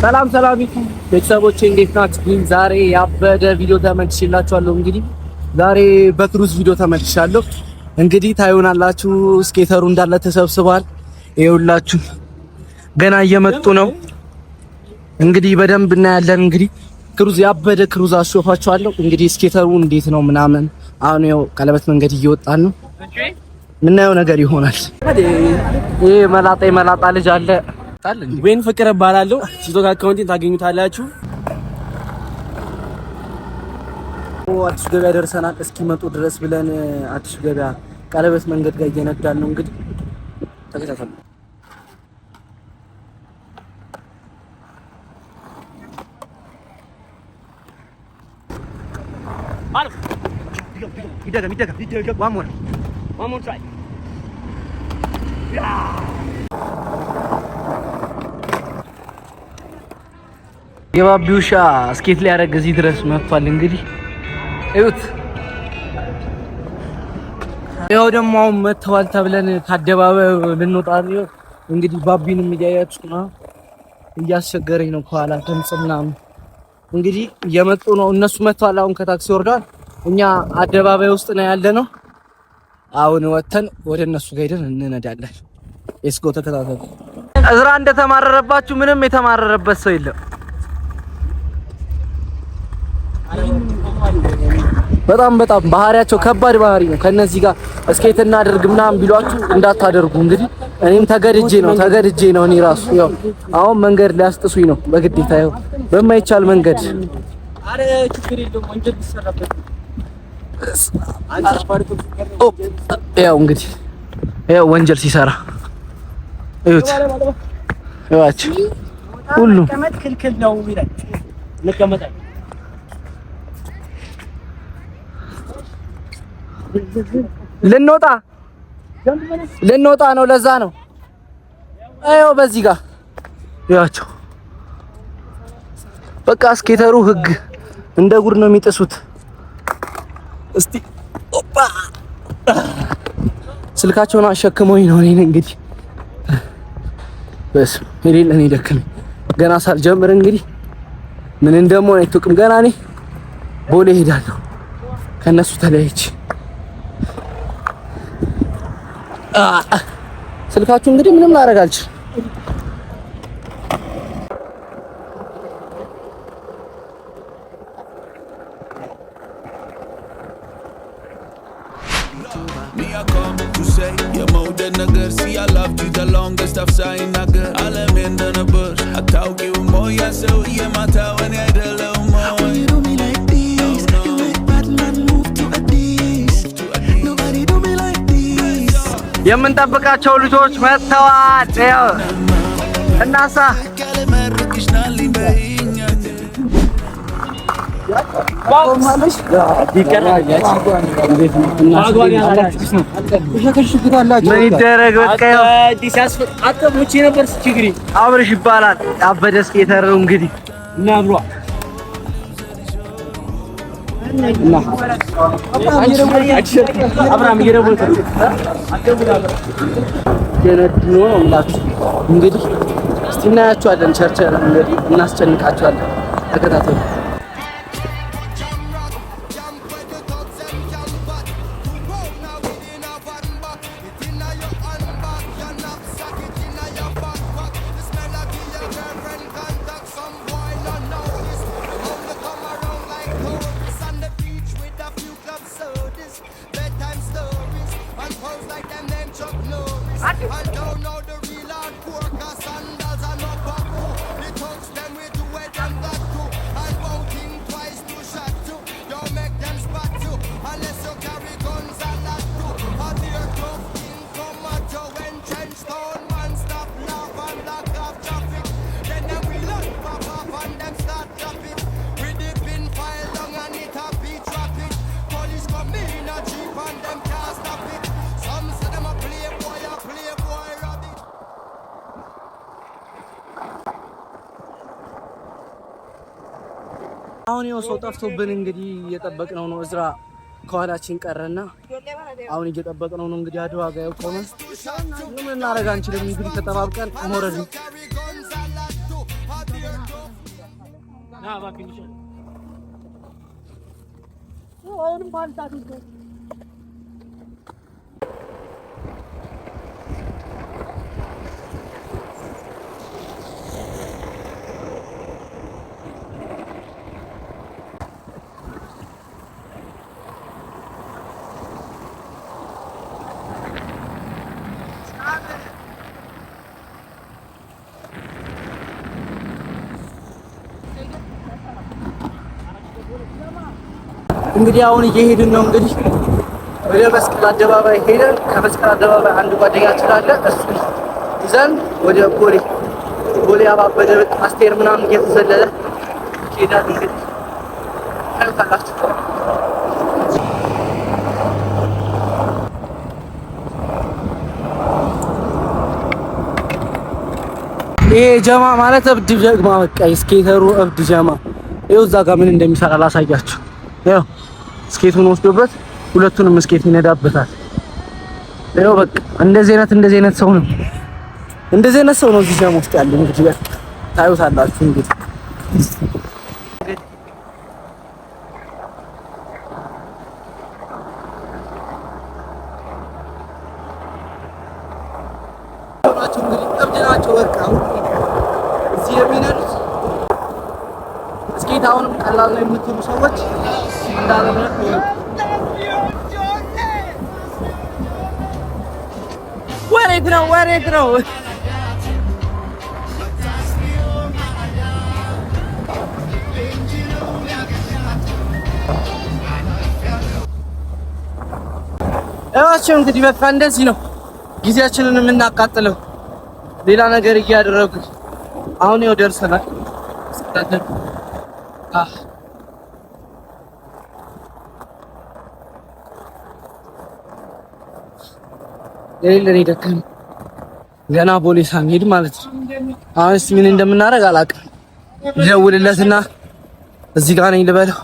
ሰላም ሰላም ቤተሰቦቼ እንዴት ናችሁ? ግን ዛሬ ያበደ ቪዲዮ ተመልሼላችኋለሁ። እንግዲህ ዛሬ በ cruise ቪዲዮ ተመልሻለሁ። እንግዲህ ታዩናላችሁ። Skater ኡ እንዳለ ተሰብስቧል። ይኸውላችሁ ገና እየመጡ ነው። እንግዲህ በደንብ እናያለን። እንግዲህ cruise ያበደ cruise አሾፋችኋለሁ። እንግዲህ skater ኡ እንዴት ነው ምናምን። አሁን ያው ቀለበት መንገድ እየወጣን ነው፣ ምናየው ነገር ይሆናል። ይሄ መላጣ የመላጣ ልጅ አለ። ወይን ፍቅር እባላለሁ። ቲክቶክ account ኤን ታገኙታላችሁ። አዲሱ ገበያ ደርሰናል። እስኪመጡ ድረስ ብለን አዲሱ ገበያ ቀለበት መንገድ ጋር እየነዳን ነው። እንግዲህ ተከታተሉ። የባቢ ውሻ skate ሊያደርግ እዚህ ድረስ መጥቷል። እንግዲህ እዩት። ይኸው ደግሞ አሁን መጥተዋል ተብለን ከአደባባዩ ልንወጣ ነው። እንግዲህ ባቢንም እያያችሁ ነው። እያስቸገረኝ ነው ከኋላ ድምፅ ምናምን። እንግዲህ እየመጡ ነው እነሱ መጥተዋል። አሁን ከታክሲ ወርደዋል። እኛ አደባባይ ውስጥ ነው ያለ ነው። አሁን ወጥተን ወደ እነሱ ጋር ሄደን እንነዳለን። Let's go ተከታተሉ። እዝራ እንደተማረረባችሁ ምንም የተማረረበት ሰው የለም። በጣም በጣም ባህሪያቸው ከባድ ባህሪ ነው። ከነዚህ ጋር skate እናደርግ ምናምን ቢሏችሁ እንዳታደርጉ። እንግዲህ እኔም ተገድጄ ነው እኔ ራሱ ያው አሁን መንገድ ሊያስጥሱኝ ነው በግዴታ ያው በማይቻል መንገድ ያው እንግዲህ ያው ወንጀል ሲሰራ እዩት፣ እዩዋቸው ሁሉም ክልክል ነው ይላል። ልንወጣ ልንወጣ ነው። ለዛ ነው አዮ በዚህ ጋር ያቸው በቃ skater ኡ ህግ እንደ ጉድ ነው የሚጥሱት። እስቲ ኦፓ ስልካቸውን አሸክመውኝ ነው እኔን እንግዲህ በስመ የሌለ እኔ ደከመኝ ገና ሳልጀምር እንግዲህ ምን እንደምሆን አይታወቅም። ገና እኔ ቦሌ እሄዳለሁ ከነሱ ተለያይቼ። ስልካችሁ እንግዲህ ምንም ላደርግ አልችልም። Me, I come to say የመውደድ ነገር see I loved you the longest I've ሳይናገር ዓለም እንደነበር አታውቂውም ወይ ያ ሰውዬ ማታው እኔ አይደለሁም ወይ? You do me like this, you make bad man move to Addis. Nobody do me like this. የምንጠብቃቸው ልጆች መጥተዋል። ይኸው እናሳ ያለመርቅሽ ናልኝ በይኝ። ምን ይደረግ በቃ ይኸው አብርሽ ይባላል። አበደ skater ነው እንግዲህ። የነዱ ነው የምላችሁ። እንግዲህ እስቲ እናያችኋለን። ቸርቸር እንግዲህ እናስጨንቃችኋለን። ተከታተሉ። I don't know the real hardcore, 'cause sandals are no bamboo. The thugs them we do where them got to. I won't think twice to shot you. Don't make them spot you unless you carry guns a lot too. A dear tough thing come at you when trench town man stop laugh and block off traffic. Then them we learn pop off and them start drop it. With the pin file long and it a beat rapid. Police come in a jeep and them can't stop it. Some say them a playboy rabbit. አሁን ይኸው ሰው ጠፍቶብን እንግዲህ እየጠበቅነው ነው። እዝራ ከኋላችን ቀረና አሁን እየጠበቅነው ነው። እንግዲህ አድዋ ጋር ቆመን ምንም ልናደርግ አንችልም። እንግዲህ ተጠባብቀን መውረድ ነው። Carry guns a እንግዲህ አሁን እየሄድን ነው። እንግዲህ ወደ መስቀል አደባባይ ሄደን ከመስቀል አደባባይ አንድ ጓደኛችን አለ፣ እሱ ይዘን ወደ ቦሌ ቦሌ አባበደ አስቴር ምናምን እየተዘለለ ይሄዳል። እንግዲህ ታዩታላችሁ። ይሄ ጀማ ማለት እብድ ጀማ፣ በቃ የ skater ኡ እብድ ጀማ። ይኸው እዛ ጋር ምን እንደሚሰራ ላሳያችሁ። ይኸው skate ኡን ወስዶበት ሁለቱንም skate ይነዳበታል። ይኸው በቃ እንደዚህ አይነት ሰው ነው፣ እንደዚህ አይነት ሰው ነው እዚህ ጀማ ውስጥ ያለው። እንግዲህ በቃ ታዩታላችሁ። እንግዲህ እብድ ናቸው በቃ እዚህ የሚነዱት skate አሁንም ቀላል ነው የምትሉ ሰዎች እንዳልሆነ ወዴት ነው ወዴት ነው? እባክህ እንግዲህ በቃ እንደዚህ ነው ጊዜያችንን የምናቃጥለው ሌላ ነገር እያደረጉ። አሁን ይኸው ደርሰናል። የሌለ ደከመኝ። ገና ቦሌ ሳንሄድ ማለት ነው። አሁን እስኪ ምን እንደምናደርግ አላውቅም። ልደውልለትና እዚህ ጋር ነኝ ልበለው።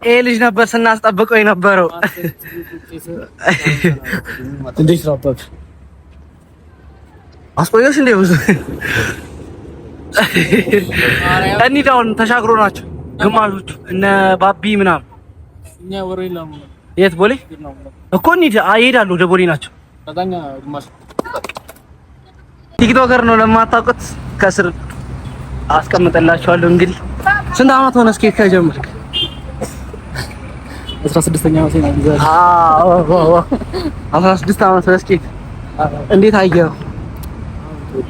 ይሄ ልጅ ነበር ስናስጠብቀው የነበረው። እንዴት ነው አባቢ? አስቆየሽ እንዴ? ብዙ እንሂድ። አሁን ተሻግሮ ናቸው ግማሾቹ እነ ባቢ ምናምን። የት ቦሌ እኮ እንሂድ። ይሄዳሉ፣ ወደ ቦሌ ናቸው። TikToker ነው ለማታውቁት ከስር አስቀምጥላችኋለሁ። እንግዲህ ስንት አመት ሆነ skate ከጀመርክ? 16ኛ ዓመቴ ነው። አዎ 16 አመት በ skate እንዴት አየኸው?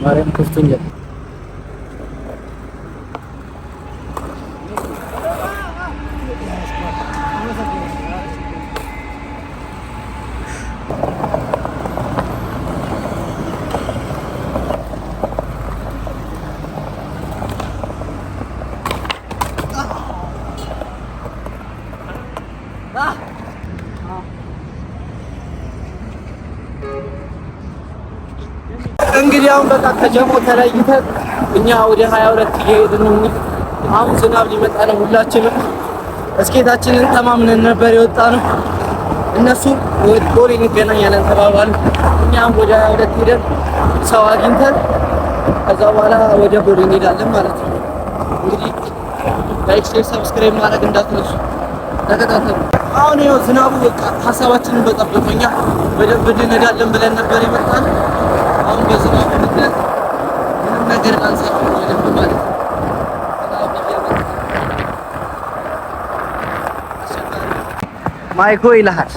ማርያም ከፍቶኛል። እንግዲህ አሁን በቃ ከጀሞ ተለይተን እኛ ወደ 22 እየሄድን ነው። እንግዲህ አሁን ዝናብ ሊመጣ ነው። ሁላችንም skate ኣችንን ተማምነን ነበር የወጣ ነው። እነሱ ወደ ቦሌ እንገናኛለን ተባባሉ። እኛም ወደ 22 ሄደን ሰው አግኝተን ከዛ በኋላ ወደ ቦሌ እንሄዳለን ማለት ነው። እንግዲህ like፣ share፣ subscribe ማድረግ እንዳትረሱ። ተከታተሉ። አሁን ይኸው ዝናቡ በቃ ሀሳባችንን በጠበቀኛ በደንብ እንነዳለን ብለን ነበር የመጣነው። አሁን በዝናቡ ምክንያት ምንም ነገር ላንሰራ በደንብ ማለት ነው። ማይኮ ይልሃል።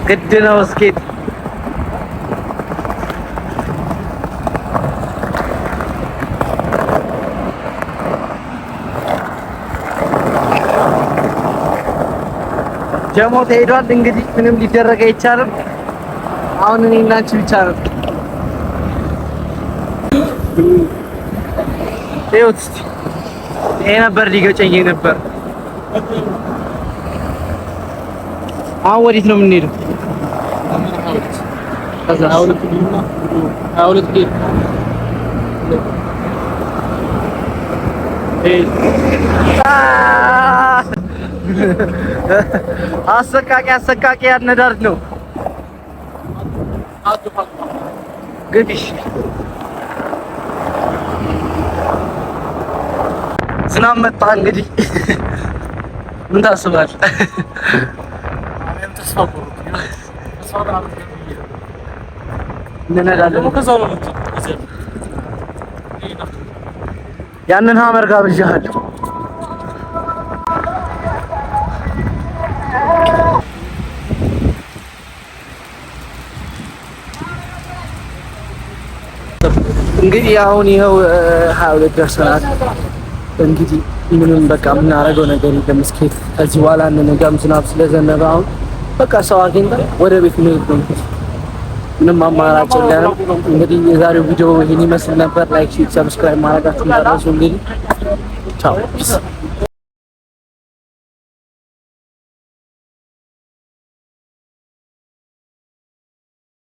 ግድ ነው skate ጀሞ ተሄዷል። እንግዲህ ምንም ሊደረግ አይቻልም። አሁን እኔ እና አንቺ ብቻ ነው። ይኸውት እስኪ ይሄ ነበር ሊገጨኝ ነበር። አሁን ወዴት ነው የምንሄደው? አሰቃቂ አሰቃቂ አነዳድ ነው። ግቢሽ ዝናብ መጣ። እንግዲህ ምን ታስባለህ? ተስፋ ቆረጥኩ። ተስፋ በጣም እንነዳለን። ደግሞ ከዛው ነው ያንን ሀመር ጋብዣለሁ። እንግዲህ አሁን ይኸው 22 ደርሰናል። እንግዲህ ምንም በቃ የምናደርገው ነገር የለም። Skate ከዚህ በኋላ እንነጋም፣ ዝናብ ስለዘነበ አሁን በቃ ሰው አግኝተን ወደ ቤት መሄድ ነው። ምንም አማራጭ የለንም። እንግዲህ የዛሬው ቪዲዮ ይህን ይመስል ነበር። Like፣ share፣ subscribe ማድረጋችሁን እንዳትረሱ። እንግዲህ ቻው፣ peace።